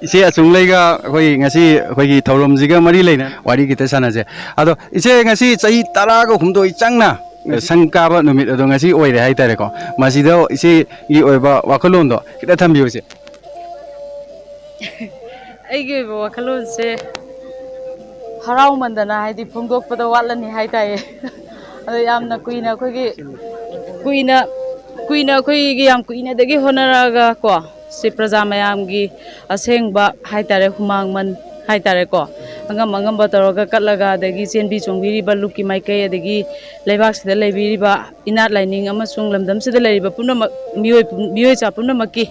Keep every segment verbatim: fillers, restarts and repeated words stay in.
ꯏꯆꯦ ꯑꯆꯨꯡꯂꯩꯒ ꯑꯩꯈꯣꯏ ꯉꯁꯤ ꯑꯩꯈꯣꯏꯒꯤ ꯊꯧꯔꯝꯁꯤꯒ ꯃꯔꯤ ꯂꯩꯅ ꯋꯥꯔꯤ ꯈꯤꯇ ꯁꯥꯟꯅꯁꯦ꯫ ꯑꯗꯣ ꯏꯆꯦ, ꯉꯁꯤ ꯆꯍꯤ ꯇꯔꯥꯒ ꯍꯨꯝꯗꯣꯏ ꯆꯪꯅ ꯁꯪ ꯀꯥꯕ ꯅꯨꯃꯤꯠ ꯑꯗꯣ ꯉꯁꯤ ꯑꯣꯏꯔꯦ ꯍꯥꯏꯇꯥꯔꯦꯀꯣ꯫ ꯃꯁꯤꯗ ꯏꯆꯦꯒꯤ ꯑꯣꯏꯕ ꯋꯥꯈꯜꯂꯣꯟꯗꯣ ꯈꯤꯇ ꯊꯝꯕꯤꯌꯨ ꯏꯆꯦ꯫ ꯑꯩꯒꯤ ꯑꯣꯏꯕ ꯋꯥꯈꯜꯂꯣꯟꯁꯦ ꯍꯔꯥꯎꯃꯟꯗꯅ, ꯍꯥꯏꯗꯤ, ꯐꯣꯡꯗꯣꯛꯄꯗ ꯋꯥꯠꯂꯅꯤ ꯍꯥꯏꯇꯥꯏꯌꯦ꯫ ꯑꯗꯣ ꯌꯥꯝꯅ ꯀꯨꯏꯅ ꯑꯩꯈꯣꯏꯒꯤ, ꯀꯨꯏꯅ, ꯀꯨꯏꯅ ꯑꯩꯈꯣꯏꯒꯤ ꯌꯥꯝ ꯀꯨꯏꯅꯗꯒꯤ ꯍꯣꯠꯅꯔꯛꯑꯒ ꯀꯣ, ꯁꯤ ꯄ꯭ꯔꯖꯥ ꯃꯌꯥꯝꯒꯤ ꯑꯁꯦꯡꯕ ꯍꯥꯏꯇꯥꯔꯦ, ꯍꯨꯃꯥꯡꯃꯟ ꯍꯥꯏꯇꯥꯔꯦꯀꯣ, ꯑꯉꯝ ꯑꯉꯝꯕ ꯇꯧꯔꯒ ꯀꯠꯂꯒ, ꯑꯗꯒꯤ ꯆꯦꯟꯕꯤ ꯆꯣꯡꯕꯤꯔꯤꯕ ꯂꯨꯞꯀꯤ ꯃꯥꯏꯀꯩ, ꯑꯗꯒꯤ ꯂꯩꯕꯥꯛꯁꯤꯗ ꯂꯩꯕꯤꯔꯤꯕ ꯏꯅꯥꯠ ꯂꯥꯏꯅꯤꯡ ꯑꯃꯁꯨꯡ ꯂꯝꯗꯝꯁꯤꯗ ꯂꯩꯔꯤꯕ ꯄꯨꯝꯅꯃꯛ, ꯃꯤꯑꯣꯏ, ꯃꯤꯑꯣꯏꯆꯥ ꯄꯨꯝꯅꯃꯛꯀꯤ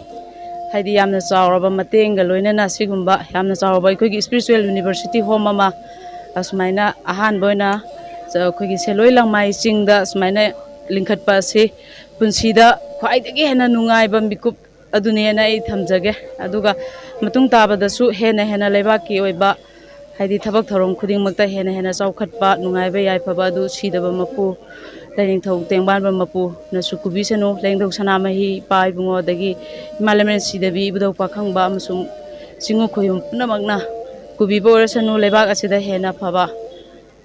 ꯍꯥꯏꯗꯤ ꯌꯥꯝꯅ ꯆꯥꯎꯔꯕ ꯃꯇꯦꯡꯒ ꯂꯣꯏꯅꯅ ꯁꯤꯒꯨꯝꯕ ꯌꯥꯝꯅ ꯆꯥꯎꯔꯕ ꯑꯩꯈꯣꯏꯒꯤ spiritual university home ꯑꯃ ꯑꯁꯨꯃꯥꯏꯅ ꯑꯍꯥꯟꯕ ꯑꯣꯏꯅ ꯆ-, ꯑꯩꯈꯣꯏꯒꯤ ꯁꯦꯂꯣꯏ ꯂꯪꯃꯥꯏ ꯆꯤꯡꯗ ꯑꯁꯨꯃꯥꯏꯅ ꯂꯤꯡꯈꯠꯄ ꯑꯁꯤ ꯄꯨꯟꯁꯤꯗ ꯈ꯭ꯋꯥꯏꯗꯒꯤ ꯍꯦꯟꯅ ꯅꯨꯡꯉꯥꯏꯕ ꯃꯤꯀꯨꯞ ꯑꯗꯨꯅꯦꯅ ꯑꯩ ꯊꯝꯖꯒꯦ꯫ ꯑꯗꯨꯒ ꯃꯇꯨꯡ ꯇꯥꯕꯗꯁꯨ ꯍꯦꯟꯅ ꯍꯦꯟꯅ ꯂꯩꯕꯥꯛꯀꯤ ꯑꯣꯏꯕ, ꯍꯥꯏꯗꯤ ꯊꯕꯛ ꯊꯧꯔꯝ ꯈꯨꯗꯤꯡꯃꯛꯇ ꯍꯦꯟꯅ ꯍꯦꯟꯅ ꯆꯥꯎꯈꯠꯄ, ꯅꯨꯡꯉꯥꯏꯕ ꯌꯥꯏꯐꯕ ꯑꯗꯨ ꯁꯤꯗꯕ ꯃꯄꯨ ꯂꯥꯏꯅꯤꯡꯊꯧ ꯇꯦꯡꯕꯥꯟꯕ ꯃꯄꯨꯅꯁꯨ ꯀꯨꯕꯤꯁꯅꯨ꯫ ꯂꯥꯏꯅꯤꯡꯊꯧ ꯁꯅꯥꯃꯍꯤ ꯏꯄꯥ ꯏꯕꯨꯡꯉꯣ ꯑꯗꯒꯤ ꯏꯃꯥ ꯂꯩꯃꯔꯦꯟ ꯁꯤꯗꯕꯤ, ꯏꯕꯨꯙꯧ ꯄꯥꯈꯪꯕ ꯑꯃꯁꯨꯡ ꯆꯤꯡꯉꯨ ꯈꯣꯌꯨꯝ ꯄꯨꯝꯅꯃꯛꯅ ꯀꯨꯕꯤꯕ ꯑꯣꯏꯔꯁꯅꯨ꯫ ꯂꯩꯕꯥꯛ ꯑꯁꯤꯗ ꯍꯦꯟꯅ ꯐꯕ,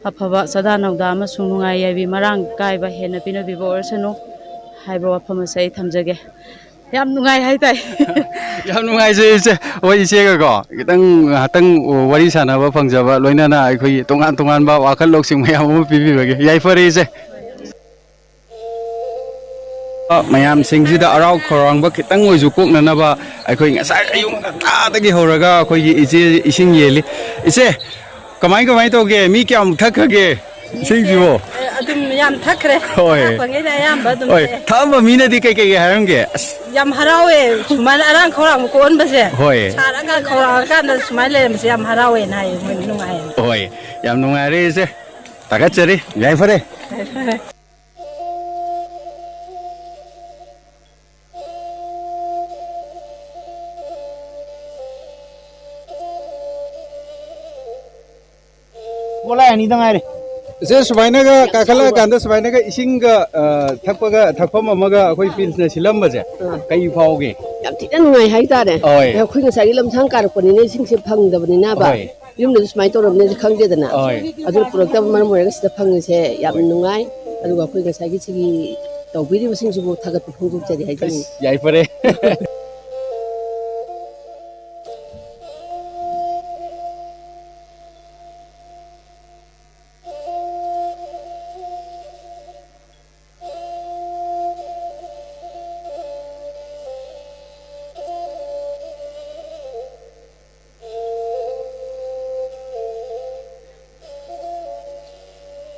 ꯑꯐꯕ ꯆꯥꯗꯥ ꯅꯧꯗꯥ ꯑꯃꯁꯨꯡ ꯅꯨꯡꯉꯥꯏ ꯌꯥꯏꯕꯤ ꯃꯔꯥꯡ ꯀꯥꯏꯕ ꯍꯦꯟꯅ ꯄꯤꯅꯕꯤꯕ ꯑꯣꯏꯔꯁꯅꯨ ꯍꯥꯏꯕ ꯋꯥꯐꯝ ꯑꯁꯤ ꯑꯩ ꯊꯝꯖꯒꯦ꯫ ꯌꯥꯝ ꯅꯨꯡꯉꯥꯏ ꯍꯥꯏꯇꯥꯏ꯫ ꯌꯥꯝ ꯅꯨꯡꯉꯥꯏꯖꯩ ꯏꯆꯦ꯫ ꯍꯣꯏ, ꯏꯆꯦꯒꯀꯣ ꯈꯤꯇꯪ ꯉꯥꯏꯍꯥꯛꯇꯪ ꯋꯥꯔꯤ ꯁꯥꯟꯅꯕ ꯐꯪꯖꯕ, ꯂꯣꯏꯅꯅ ꯑꯩꯈꯣꯏꯒꯤ ꯇꯣꯉꯥꯟ ꯇꯣꯉꯥꯟꯕ ꯋꯥꯈꯜ ꯂꯧꯁꯤꯡ ꯃꯌꯥꯝ ꯑꯃ ꯄꯤꯕꯤꯕꯒꯤ꯫ ꯌꯥꯏꯐꯔꯦ ꯏꯆꯦ꯫ ꯃꯌꯥꯝꯁꯤꯡꯁꯤꯗ ꯍꯔꯥꯎ ꯈꯧꯔꯥꯡꯕ ꯈꯤꯇꯪ ꯑꯣꯏꯁꯨ ꯀꯣꯛꯅꯅꯕ ꯑꯩꯈꯣꯏ ꯉꯁꯥꯏ ꯑꯌꯨꯛ ꯉꯟꯇꯥꯗꯒꯤ ꯍꯧꯔꯒ ꯑꯩꯈꯣꯏꯒꯤ ꯏꯆꯦ ꯏꯁꯤꯡ ꯌꯦꯜꯂꯤ꯫ ꯏꯆꯦ, ꯀꯃꯥꯏ ꯀꯃꯥꯏ ꯇꯧꯒꯦ? ꯃꯤ ꯀꯌꯥꯝ ꯊꯛꯈ꯭ꯔꯒꯦ ꯏꯁꯤꯡꯁꯤꯕꯣ? ꯑꯦ, ꯑꯗꯨꯝ ꯌꯥꯝ ꯊꯛꯈ꯭ꯔꯦ꯫ ꯍꯣꯏ꯫ ꯂꯥꯛꯄꯉꯩꯗ ꯑꯌꯥꯝꯕ ꯑꯗꯨꯝ ꯍꯣꯏ, ꯊꯛꯑꯦ꯫ ꯊꯛꯑꯝꯕ ꯃꯤꯅꯗꯤ ꯀꯩ ꯀꯩ ꯍꯥꯏꯔꯝꯒꯦ? ꯑꯁ, ꯌꯥꯝ ꯍꯔꯥꯎꯋꯦ꯫ ꯁꯨꯃꯥꯏꯅ ꯑꯔꯥꯡ ꯈꯧꯔꯥꯡꯕ ꯀꯣꯛꯍꯟꯕꯁꯦ꯫ ꯍꯣꯏ꯫ ꯁꯥꯔꯒ ꯈꯧꯔꯥꯡꯉꯀꯥꯟꯗ ꯁꯨꯃꯥꯏꯅ ꯂꯩꯔꯝꯕꯁꯦ ꯌꯥꯝ ꯍꯔꯥꯎꯋꯦꯅ ꯍꯥꯏꯌꯦ, ꯃꯣꯏ ꯅꯨꯡꯉꯥꯏꯌꯦꯅ꯫ ꯍꯣꯏ, ꯌꯥꯝ ꯅꯨꯡꯉꯥꯏꯔꯦ ꯏꯆꯦ꯫ ꯊꯥꯒꯠꯆꯔꯤ꯫ ꯌꯥꯏꯐꯔꯦ꯫ ꯄꯣꯂꯥꯏ ꯑꯅꯤꯗ ꯉꯥꯏꯔꯦ꯫ ꯏꯆꯦ, ꯁꯨꯃꯥꯏꯅꯒ ꯀꯥꯈꯠꯂꯛꯑꯀꯥꯟꯗ ꯁꯨꯃꯥꯏꯅꯒ ꯏꯁꯤꯡꯒ, ꯑ, ꯊꯛꯄꯒ, ꯊꯛꯐꯝ ꯑꯃꯒ ꯑꯩꯈꯣꯏ ꯄꯤꯜꯁꯅ ꯁꯤꯜꯂꯝꯕꯁꯦ ꯑꯥ꯫ ꯀꯩ ꯐꯥꯎꯒꯦ? ꯌꯥꯝ ꯊꯤꯅ ꯅꯨꯡꯉꯥꯏ ꯍꯥꯏꯇꯥꯔꯦ꯫ ꯍꯣꯏ꯫ ꯑꯩꯈꯣꯏ ꯉꯁꯥꯏꯒꯤ ꯂꯝꯁꯥꯡ ꯀꯥꯔꯛꯄꯅꯤꯅ ꯏꯁꯤꯡꯁꯦ ꯐꯪꯗꯕꯅꯤꯅꯕ꯫ ꯍꯣꯏ꯫ ꯌꯨꯝꯗꯁꯨ ꯁꯨꯃꯥꯏꯅ ꯇꯧꯔꯕꯅꯤꯅ ꯈꯪꯗꯦꯗꯅ꯫ ꯍꯣꯏ꯫ ꯑꯗꯨ ꯄꯨꯔꯛꯇꯕ ꯃꯔꯝ ꯑꯣꯏꯔꯒ ꯁꯤꯗ ꯐꯪꯉꯤꯁꯦ ꯌꯥꯝ ꯍꯣꯏ꯫ ꯅꯨꯡꯉꯥꯏ꯫ ꯑꯗꯨꯒ ꯑꯩꯈꯣꯏ ꯉꯁꯥꯏꯒꯤ ꯁꯤꯒꯤ ꯇꯧꯕꯤꯔꯤꯕꯁꯤꯡꯁꯤꯕꯨ ꯊꯥꯒꯠꯄ ꯐꯣꯡꯗꯣꯛꯆꯔꯤ ꯍꯥꯏꯖꯔꯤ꯫ ꯑꯁ, ꯌꯥꯏꯐꯔꯦ꯫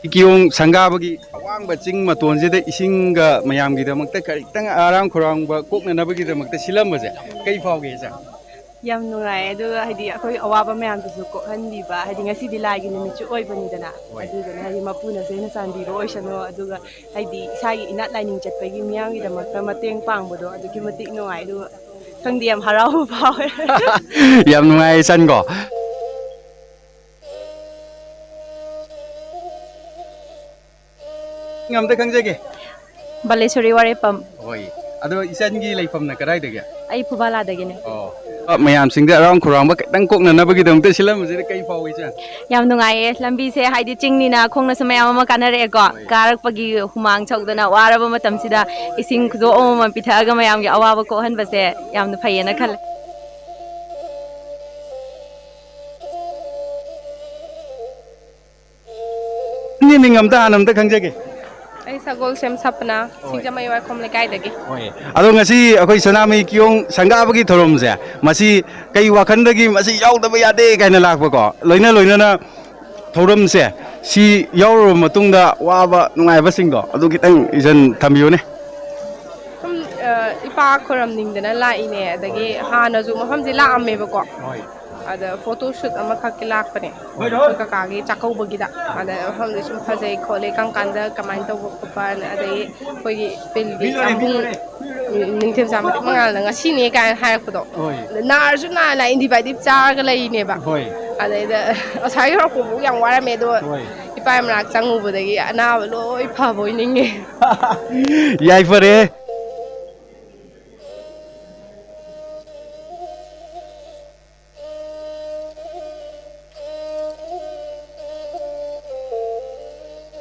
ꯀꯤꯌꯣꯡ ꯁꯪꯒꯥꯕꯒꯤ ꯑꯋꯥꯡꯕ ꯆꯤꯡ ꯃꯇꯣꯟꯁꯤꯗ ꯏꯁꯤꯡꯒ ꯃꯌꯥꯝꯒꯤꯗꯃꯛꯇ ꯈꯤꯇꯪ ꯑꯔꯥꯝ ꯈꯧꯔꯥꯡꯕ ꯀꯣꯛꯅꯅꯕꯒꯤꯗꯃꯛꯇ ꯁꯤꯜꯂꯝꯕꯁꯦ ꯀꯩ ꯐꯥꯎꯒꯦ, ꯏꯆꯟ? ꯌꯥꯝ ꯅꯨꯡꯉꯥꯏ꯫ ꯑꯗꯨꯒ ꯍꯥꯏꯗꯤ ꯑꯩꯈꯣꯏ ꯑꯋꯥꯕ ꯃꯌꯥꯝꯗꯨꯁꯨ ꯀꯣꯛꯍꯟꯕꯤꯕ, ꯍꯥꯏꯗꯤ ꯉꯁꯤꯗꯤ ꯂꯥꯏꯒꯤ ꯅꯨꯃꯤꯠꯁꯨ ꯑꯣꯏꯕꯅꯤꯗꯅ, ꯍꯣꯏ꯫ ꯑꯗꯨꯗꯨꯅ ꯍꯥꯏꯗꯤ ꯃꯄꯨꯅꯁꯨ ꯍꯦꯟꯅ ꯆꯥꯟꯕꯤꯕ ꯑꯣꯏꯁꯅꯨ꯫ ꯑꯗꯨꯒ ꯍꯥꯏꯗꯤ ꯏꯁꯥꯒꯤ ꯏꯅꯥꯠ ꯂꯥꯏꯅꯤꯡ ꯆꯠꯄꯒꯤ ꯃꯤꯌꯥꯝꯒꯤꯗꯃꯛꯇ ꯃꯇꯦꯡ ꯄꯥꯡꯕꯗꯣ ꯑꯗꯨꯛꯀꯤ ꯃꯇꯤꯛ ꯅꯨꯡꯉꯥꯏ꯫ ꯑꯗꯨꯒ ꯈꯪꯗꯦ, ꯌꯥꯝ ꯍꯔꯥꯎꯕ ꯐꯥꯎꯋꯦ꯫ ꯌꯥꯝ ꯅꯨꯡꯉꯥꯏ, ꯏꯆꯟ ꯀꯣ꯫ ꯑꯝꯇ ꯈꯪꯖꯒꯦ꯫ ꯕꯥꯂꯦꯁꯣꯔꯤ ꯋꯥꯔꯦꯄꯝ꯫ ꯍꯣꯏ꯫ ꯑꯗꯣ ꯏꯆꯟꯒꯤ ꯂꯩꯐꯝꯅ ꯀꯗꯥꯏꯗꯒꯤ? ꯑꯩ ꯐꯨꯕꯥꯂꯥꯗꯒꯤꯅꯦ꯫ ꯑꯣ꯫ ꯃꯌꯥꯝꯁꯤꯡꯗ ꯑꯔꯥꯎ ꯈꯨꯔꯥꯡꯕ ꯈꯤꯇꯪ ꯀꯣꯛꯅꯅꯕꯒꯤꯗꯃꯛꯇ ꯁꯤꯜꯂꯝꯕꯁꯤꯗ ꯀꯩ ꯐꯥꯎꯏ, ꯏꯆꯟ? ꯌꯥꯝ ꯅꯨꯡꯉꯥꯏꯌꯦ꯫ ꯂꯝꯕꯤꯁꯦ ꯍꯥꯏꯗꯤ ꯆꯤꯡꯅꯤꯅ ꯈꯣꯡꯅꯁꯨ ꯃꯌꯥꯝ ꯑꯃ ꯀꯥꯟꯅꯔꯛꯑꯦꯀꯣ꯫ ꯍꯣꯏ꯫ ꯀꯥꯔꯛꯄꯒꯤ ꯍꯨꯃꯥꯡ ꯁꯧꯗꯅ ꯋꯥꯔꯕ ꯃꯇꯝꯁꯤꯗ ꯏꯁꯤꯡ ꯈꯨꯗꯣꯞ ꯑꯃꯃꯝ ꯄꯤꯊꯛꯑꯒ ꯃꯌꯥꯝꯒꯤ ꯑꯋꯥꯕ ꯀꯣꯛꯍꯟꯕꯁꯦ ꯌꯥꯝꯅ ꯐꯩꯌꯦꯅ ꯈꯜꯂꯦ꯫ ꯅꯪꯒꯤ ꯃꯤꯡ ꯑꯝꯇ ꯍꯥꯟꯅ ꯑꯝꯇ ꯈꯪꯖꯒꯦ꯫ ꯑꯩ ꯁꯒꯣꯜꯁꯦꯝ ꯁꯄꯅꯥ, ꯍꯣꯏ꯫ ꯁꯤꯡꯖꯃꯩ ꯋꯥꯏꯈꯣꯝ ꯂꯩꯀꯥꯏꯗꯒꯤ꯫ ꯍꯣꯏ꯫ ꯑꯗꯣ ꯉꯁꯤ ꯑꯩꯈꯣꯏ ꯁꯅꯥꯃꯍꯤ ꯀꯤꯌꯣꯡ ꯁꯪꯒꯥꯕꯒꯤ ꯊꯧꯔꯝꯁꯦ, ꯃꯁꯤ ꯀꯩ ꯋꯥꯈꯜꯗꯒꯤ ꯃꯁꯤ ꯌꯥꯎꯗꯕ ꯌꯥꯗꯦ ꯀꯥꯏꯅ ꯂꯥꯛꯄꯀꯣ? ꯂꯣꯏꯅ ꯂꯣꯏꯅꯅ ꯊꯧꯔꯝꯁꯦ, ꯁꯤ ꯌꯥꯎꯔꯨꯔꯕ ꯃꯇꯨꯡꯗ ꯋꯥꯕ ꯅꯨꯡꯉꯥꯏꯕꯁꯤꯡꯗꯣ ꯑꯗꯨ ꯈꯤꯇꯪ ꯏꯆꯟ ꯊꯝꯕꯤꯌꯨꯅꯦ꯫ ꯁꯨꯝ, ꯑ, ꯏꯄꯥ ꯈꯣꯏꯔꯝꯅꯤꯡꯗꯅ ꯂꯥꯛꯏꯅꯦ, ꯑꯗꯒꯤ ꯍꯣꯏ꯫ ꯍꯥꯟꯅꯁꯨ ꯃꯐꯝꯁꯦ ꯂꯥꯛꯑꯝꯃꯦꯕꯀꯣ꯫ ꯍꯣꯏ꯫ ꯑꯗ ꯐꯣꯇꯣ ꯁꯨꯠ ꯑꯃꯈꯛꯀꯤ ꯂꯥꯛꯄꯅꯦ꯫ ꯍꯣꯏ, ꯍꯣꯏ꯫ ꯑꯩꯈꯣꯏ ꯀꯀꯥꯒꯤ ꯆꯥꯛꯀꯧꯕꯒꯤꯗ꯫ ꯑꯗ ꯃꯐꯝꯁꯦ ꯁꯨꯝ ꯐꯖꯩ ꯈꯣꯠꯂꯤ, ꯀꯔꯝ ꯀꯥꯟꯗ ꯀꯃꯥꯏꯅ ꯇꯧꯕ ꯈꯣꯠꯄꯅ, ꯑꯗꯒꯤ ꯑꯩꯈꯣꯏꯒꯤ ꯄꯤꯜꯒꯤ ꯌꯥꯝꯕꯨꯡ ꯅꯤꯡꯊꯦꯝꯆꯥ ꯃꯇꯤꯛ ꯃꯉꯥꯜꯅ ꯉꯁꯤꯅꯦ ꯀꯥꯏꯅ ꯍꯥꯏꯔꯛꯄꯗꯣ꯫ ꯍꯣꯏ꯫ ꯑꯗ ꯅꯥꯔꯁꯨ ꯅꯥ ꯂꯥꯏ ꯏꯟꯗꯤꯚꯥꯏꯗꯤꯞ ꯆꯥꯔꯒ ꯂꯩꯔꯤꯅꯦꯕ꯫ ꯍꯣꯏ꯫ ꯑꯗꯩꯗ ꯑꯁ꯭ꯋꯥꯏ ꯌꯧꯔꯛꯄꯕꯨ ꯌꯥꯝ ꯋꯥꯔꯝꯃꯦ, ꯑꯗꯣ ꯍꯣꯏ꯫ ꯏꯄꯥ ꯃꯅꯥꯛ ꯆꯪꯉꯨꯕꯗꯒꯤ ꯑꯅꯥꯕ ꯂꯣꯏ ꯐꯕꯣꯏ ꯅꯤꯡꯉꯦ꯫ ꯌꯥꯏꯐꯔꯦ꯫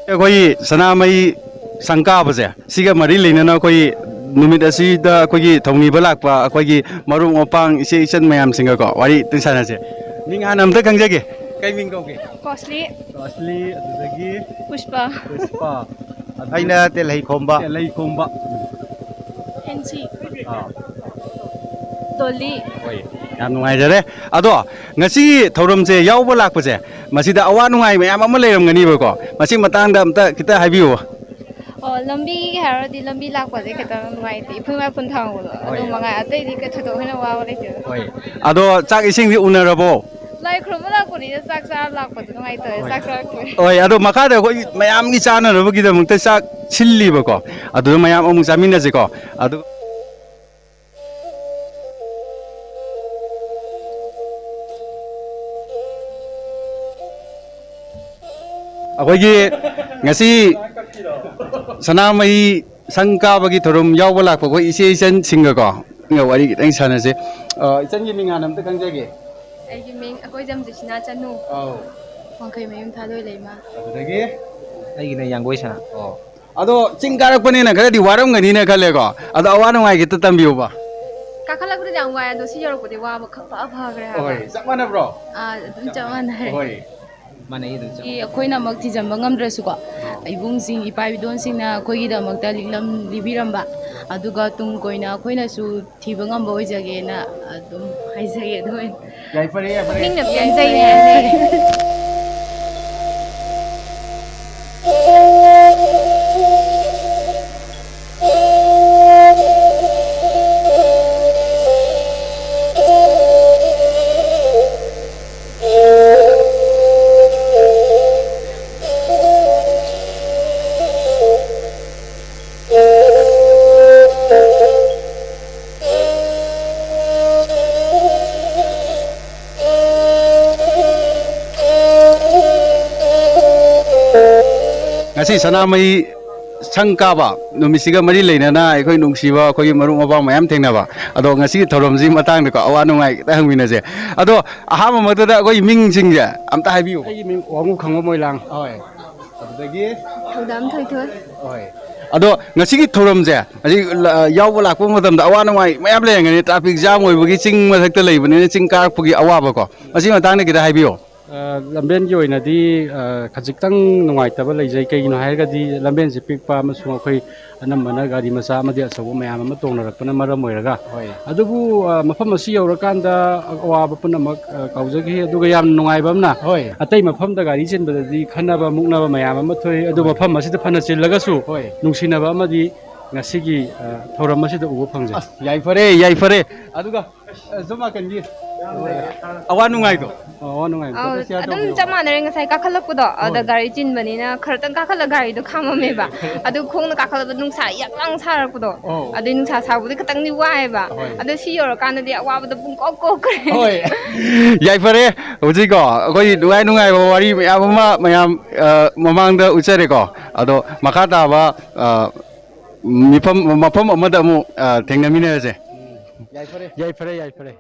ꯑꯩꯈꯣꯏꯒꯤ ꯁꯅꯥꯃꯍꯤ ꯁꯪꯀꯥꯕꯁꯦ, ꯁꯤꯒ ꯃꯔꯤ ꯂꯩꯅꯅ ꯑꯩꯈꯣꯏꯒꯤ ꯅꯨꯃꯤꯠ ꯑꯁꯤꯗ ꯑꯩꯈꯣꯏꯒꯤ ꯊꯧꯅꯤꯕ ꯂꯥꯛꯄ ꯑꯩꯈꯣꯏꯒꯤ ꯃꯔꯨꯞ ꯃꯄꯥꯡ ꯏꯆꯦ ꯏꯆꯟ ꯃꯌꯥꯝꯁꯤꯡꯒꯀꯣ ꯋꯥꯔꯤ ꯑꯗꯨꯝ ꯁꯥꯟꯅꯁꯦ꯫ ꯃꯤꯡ ꯍꯥꯟꯅ ꯑꯝꯇ ꯈꯪꯖꯒꯦ꯫ ꯀꯩ ꯃꯤꯡ ꯀꯧꯒꯦ? ꯀꯣꯁꯂꯤ꯫ ꯀꯣꯁꯂꯤ, ꯑꯗꯨꯗꯒꯤ? ꯄꯨꯁꯄꯥ꯫ ꯄꯨꯁꯄꯥ꯫ ꯑꯩꯅ ꯇꯦꯜꯍꯩ ꯈꯣꯝꯕ꯫ ꯇꯦꯜꯍꯩ ꯈꯣꯝꯕ꯫ ꯑꯦꯟꯁꯤ꯫ ꯑꯥ꯫ ꯗꯣꯂꯤ꯫ ꯍꯣꯏ, ꯌꯥꯝ ꯅꯨꯡꯉꯥꯏꯖꯔꯦ꯫ ꯑꯗꯣ ꯉꯁꯤꯒꯤ ꯊꯧꯔꯝꯁꯦ ꯌꯥꯎꯕ ꯂꯥꯛꯄꯁꯦ, ꯃꯁꯤꯗ ꯑꯋꯥ ꯅꯨꯡꯉꯥꯏ ꯃꯌꯥꯝ ꯑꯃ ꯂꯩꯔꯝꯒꯅꯤꯕꯀꯣ, ꯃꯁꯤ ꯃꯇꯥꯡꯗ ꯑꯝꯇ ꯈꯤꯇ ꯍꯥꯏꯕꯤꯌꯨ꯫ ꯑꯣ, ꯂꯝꯕꯤꯒꯤ ꯍꯥꯏꯔꯨꯔꯗꯤ ꯂꯝꯕꯤ ꯂꯥꯛꯄꯁꯦ ꯈꯤꯇꯪ ꯅꯨꯡꯉꯥꯏꯇꯦ, ꯏꯐꯨꯟ ꯋꯥꯏꯐꯨꯟ ꯊꯥꯡꯕꯗꯣ ꯑꯗꯨ ꯍꯣꯏ꯫ ꯃꯉꯥꯏ, ꯑꯇꯩꯗꯤ ꯀꯩ ꯊꯣꯏꯗꯣꯛ ꯍꯦꯟꯅ ꯋꯥꯕ ꯂꯩꯇꯦꯗ꯫ ꯍꯣꯏ꯫ ꯑꯗꯣ ꯆꯥꯛ ꯏꯁꯤꯡꯗꯤ ꯎꯅꯔꯕꯣ? ꯂꯥꯏ ꯈꯨꯔꯨꯝꯕ ꯂꯥꯛꯄꯅꯤꯅ ꯆꯥꯛ ꯆꯥꯔ ꯂꯥꯛꯄꯗꯣ ꯅꯨꯡꯉꯥꯏꯇꯧꯋꯦ, ꯍꯣꯏ꯫ ꯆꯥꯛ ꯆꯥꯔꯛꯇ꯭ꯔꯦ꯫ ꯍꯣꯏ, ꯑꯗꯣ ꯃꯈꯥꯗ ꯑꯩꯈꯣꯏ ꯃꯌꯥꯝꯒꯤ ꯆꯥꯅꯅꯕꯒꯤꯗꯃꯛꯇ ꯆꯥꯛ ꯁꯤꯜꯂꯤꯕꯀꯣ, ꯑꯗꯨꯗ ꯃꯌꯥꯝ ꯑꯃꯨꯛ ꯆꯥꯃꯤꯟꯅꯁꯤꯀꯣ꯫ ꯑꯗꯨ ꯑꯩꯈꯣꯏꯒꯤ ꯉꯁꯤ ꯁꯅꯥꯃꯍꯤ ꯁꯪ ꯀꯥꯕꯒꯤ ꯊꯧꯔꯝ ꯌꯥꯎꯕ ꯂꯥꯛꯄ ꯑꯩꯈꯣꯏ ꯏꯆꯦ ꯏꯆꯟꯁꯤꯡꯒꯀꯣ, ꯋꯥꯔꯤ ꯈꯤꯇꯪ ꯁꯥꯟꯅꯁꯦ꯫ ꯑ, ꯏꯆꯟꯒꯤ ꯃꯤꯡ ꯍꯥꯟꯅ ꯑꯝꯇ ꯈꯪꯖꯒꯦ꯫ ꯑꯩꯒꯤ ꯃꯤꯡ ꯑꯀꯣꯏꯖꯝ ꯖꯦꯁꯤꯅꯥ ꯆꯅꯨ꯫ ꯑꯧ꯫ ꯋꯥꯡꯈꯩ ꯃꯌꯨꯝ ꯊꯥꯗꯣꯏ ꯂꯩꯃ꯫ ꯑꯗꯨꯗꯒꯤ? ꯑꯩꯒꯤꯅ ꯌꯥꯡꯒꯣꯏ ꯁꯅꯥ꯫ ꯑꯣ꯫ ꯑꯗꯣ ꯆꯤꯡ ꯀꯥꯔꯛꯄꯅꯤꯅ ꯈꯔꯗꯤ ꯋꯥꯔꯝꯒꯅꯤꯅ ꯈꯜꯂꯦꯀꯣ꯫ ꯑꯗꯣ ꯑꯋꯥ ꯅꯨꯡꯉꯥꯏ ꯈꯤꯇ ꯇꯝꯕꯤꯌꯨꯕ꯫ ꯀꯥꯈꯠꯂꯛꯄꯗꯗꯤ ꯌꯥꯝ ꯋꯥꯏ, ꯑꯗꯣ ꯁꯤ ꯌꯧꯔꯛꯄꯗꯤ ꯋꯥꯕ ꯈꯪꯐ ꯐꯈ꯭ꯔꯦ ꯍꯥꯏꯕ꯫ ꯍꯣꯏ, ꯆꯞ ꯃꯥꯟꯅꯕ꯭ꯔꯣ? ꯑꯥ, ꯑꯗꯨꯝ ꯆꯞ ꯃꯥꯟꯅꯔꯦ꯫ ꯍꯣꯏ꯫ ꯃꯥꯟꯅꯩ ꯑꯗꯨꯝ ꯆꯞ ꯃꯥꯟꯅꯩ꯫ ꯑꯩꯈꯣꯏꯅꯃꯛ ꯊꯤꯖꯤꯟꯕ ꯉꯝꯗ꯭ꯔꯁꯨꯀꯣ, ꯑꯥ꯫ ꯏꯕꯨꯡꯁꯤꯡ, ꯏꯄꯥ ꯏꯄꯨꯗꯣꯟꯁꯤꯡꯅ ꯑꯩꯈꯣꯏꯒꯤꯗꯃꯛꯇ ꯂꯤꯛꯂꯝ ꯂꯤꯕꯤꯔꯝꯕ, ꯑꯗꯨꯒ ꯇꯨꯡ ꯀꯣꯏꯅ ꯑꯩꯈꯣꯏꯅꯁꯨ ꯊꯤꯕ ꯉꯝꯕ ꯑꯣꯏꯖꯒꯦꯅ ꯑꯗꯨꯝ ꯍꯥꯏꯖꯒꯦ꯫ ꯑꯗꯨ ꯑꯣꯏꯅ ꯌꯥꯏꯐꯔꯦ, ꯌꯥꯏꯐꯔꯦ꯫ ꯄꯨꯛꯅꯤꯡꯅ ꯄꯦꯟꯖꯩ꯫ ꯉꯁꯤ ꯁꯅꯥꯃꯍꯤ ꯁꯪ ꯀꯥꯕ ꯅꯨꯃꯤꯠꯁꯤꯒ ꯃꯔꯤ ꯂꯩꯅꯅ ꯑꯩꯈꯣꯏ ꯅꯨꯡꯁꯤꯕ ꯑꯩꯈꯣꯏꯒꯤ ꯃꯔꯨꯞ ꯃꯄꯥꯡ ꯃꯌꯥꯝ ꯊꯦꯡꯅꯕ꯫ ꯑꯗꯣ ꯉꯁꯤꯒꯤ ꯊꯧꯔꯝꯁꯤꯒꯤ ꯃꯇꯥꯡꯗꯀꯣ, ꯑꯋꯥ ꯅꯨꯡꯉꯥꯏ ꯈꯤꯇꯪ ꯍꯪꯃꯤꯟꯅꯁꯦ꯫ ꯑꯗꯣ ꯑꯍꯥꯟꯕꯃꯛꯇꯗ ꯑꯩꯈꯣꯏꯒꯤ ꯃꯤꯡꯁꯤꯡꯁꯦ ꯑꯝꯇ ꯍꯥꯏꯕꯤꯌꯨ꯫ ꯑꯩꯒꯤ ꯃꯤꯡ ꯋꯥꯉꯨ ꯈꯥꯡꯕ ꯃꯣꯏꯔꯥꯡ꯫ ꯍꯣꯏ꯫ ꯑꯗꯨꯗꯒꯤ? ꯊꯧꯗꯥꯝ ꯊꯣꯏꯊꯣꯏ꯫ ꯍꯣꯏ꯫ ꯑꯗꯣ ꯉꯁꯤꯒꯤ ꯊꯧꯔꯝꯁꯦ, ꯍꯧꯖꯤꯛ ꯂ-, ꯌꯥꯎꯕ ꯂꯥꯛꯄ ꯃꯇꯝꯗ ꯑꯋꯥ ꯅꯨꯡꯉꯥꯏ ꯃꯌꯥꯝ ꯂꯩꯔꯝꯒꯅꯤ, traffic jam ꯑꯣꯏꯕꯒꯤ, ꯆꯤꯡ ꯃꯊꯛꯇ ꯂꯩꯕꯅꯤꯅ ꯆꯤꯡ ꯀꯥꯔꯛꯄꯒꯤ ꯑꯋꯥꯕꯀꯣ, ꯃꯁꯤꯒꯤ ꯃꯇꯥꯡꯗ ꯈꯤꯇ ꯍꯥꯏꯕꯤꯌꯣ꯫ ꯑ, ꯂꯝꯕꯦꯟꯒꯤ ꯑꯣꯏꯅꯗꯤ, ꯑ, ꯈꯖꯤꯛꯇꯪ ꯅꯨꯡꯉꯥꯏꯇꯕ ꯂꯩꯖꯩ꯫ ꯀꯩꯒꯤꯅꯣ ꯍꯥꯏꯔꯒꯗꯤ ꯂꯝꯕꯦꯟꯁꯦ ꯄꯤꯛꯄ ꯑꯃꯁꯨꯡ ꯑꯩꯈꯣꯏ ꯑꯅꯝꯕꯅ ꯒꯥꯔꯤ ꯃꯆꯥ ꯑꯃꯗꯤ ꯑꯆꯧꯕ ꯃꯌꯥꯝ ꯑꯃ ꯇꯣꯡꯅꯔꯛꯄꯅ ꯃꯔꯝ ꯑꯣꯏꯔꯒ, ꯍꯣꯏ꯫ ꯑꯗꯨꯕꯨ, ꯑ, ꯃꯐꯝ ꯑꯁꯤ ꯌꯧꯔꯀꯥꯟꯗ ꯑꯋꯥꯕ ꯄꯨꯝꯅꯃꯛ, ꯑ, ꯀꯥꯎꯖꯈꯤ꯫ ꯑꯗꯨꯒ ꯌꯥꯝ ꯅꯨꯡꯉꯥꯏꯕ ꯑꯃꯅ, ꯍꯣꯏ꯫ ꯑꯇꯩ ꯃꯐꯝꯗ ꯒꯥꯔꯤ ꯆꯤꯟꯕꯗꯗꯤ ꯈꯟꯅꯕ ꯃꯨꯛꯅꯕ ꯃꯌꯥꯝ ꯑꯃ ꯊꯣꯛꯏ꯫ ꯑꯗꯨ ꯍꯣꯏ꯫ ꯃꯐꯝ ꯑꯁꯤꯗ ꯐꯅ ꯆꯤꯜꯂꯒꯁꯨ ꯍꯣꯏ꯫ ꯅꯨꯡꯁꯤꯅꯕ ꯑꯃꯗꯤ ꯉꯁꯤꯒꯤ, ꯑ, ꯊꯧꯔꯝ ꯑꯁꯤꯗ ꯎꯕ ꯐꯪꯖꯩ꯫ ꯑꯁ, ꯌꯥꯏꯐꯔꯦ, ꯌꯥꯏꯐꯔꯦ꯫ ꯑꯗꯨꯒ, ꯑ, ꯁꯣꯝ ꯅꯥꯀꯟꯒꯤ, ꯑ, ꯑꯋꯥ ꯅꯨꯡꯉꯥꯏꯗꯣ? ꯑꯋꯥ ꯅꯨꯡꯉꯥꯏ ꯑꯝꯇ ꯑꯧ, share ꯑꯗꯨꯝ ꯇꯧꯕꯤꯌꯨ꯫ ꯆꯞ ꯃꯥꯟꯅꯔꯦ꯫ ꯉꯁꯥꯏ ꯀꯥꯈꯠꯂꯛꯄꯗꯣ, ꯑꯗ ꯍꯣꯏ꯫ ꯒꯥꯔꯤ ꯆꯤꯟꯕꯅꯤꯅ ꯈꯔꯇꯪ ꯀꯥꯈꯠꯂ ꯒꯥꯔꯤꯗꯣ ꯈꯥꯝꯃꯝꯃꯦꯕ꯫ ꯑꯗꯨ ꯈꯣꯡꯅ ꯀꯥꯈꯠꯂꯕ ꯅꯨꯡꯁꯥ ꯌꯥꯛ ꯂꯥꯡ ꯁꯥꯔꯛꯄꯗꯣ, ꯑꯧ꯫ ꯑꯗꯨꯏ ꯅꯨꯡꯁꯥ ꯁꯥꯕꯗꯤ ꯈꯤꯇꯪꯗꯤ ꯋꯥꯏꯑꯦꯕ꯫ ꯍꯣꯏ꯫ ꯑꯗꯣ ꯁꯤ ꯌꯧꯔꯀꯥꯟꯗꯗꯤ ꯑꯋꯥꯕꯗꯣ ꯄꯨꯡꯀꯣꯛ ꯀꯣꯛꯈ꯭ꯔꯦ꯫ ꯍꯣꯏ꯫ ꯌꯥꯏꯐꯔꯦ꯫ ꯍꯧꯖꯤꯛꯀꯣ, ꯑꯩꯈꯣꯏ ꯅꯨꯡꯉꯥꯏ ꯅꯨꯡꯉꯥꯏꯕ ꯋꯥꯔꯤ ꯃꯌꯥꯝ ꯑꯃ ꯃꯌꯥꯝ, ꯑ, ꯃꯃꯥꯡꯗ ꯎꯠꯆꯔꯦꯀꯣ꯫ ꯑꯗꯣ ꯃꯈꯥ ꯇꯥꯕ, ꯑ, ꯃꯤꯐꯝ, ꯃꯐꯝ ꯑꯃꯗ ꯑꯃꯨꯛ, ꯑ, ꯊꯦꯡꯅꯃꯤꯟꯅꯔꯁꯦ꯫ ꯌꯥꯏꯐꯔꯦ꯫ ꯌꯥꯏꯐꯔꯦ, ꯌꯥꯏꯐꯔꯦ꯫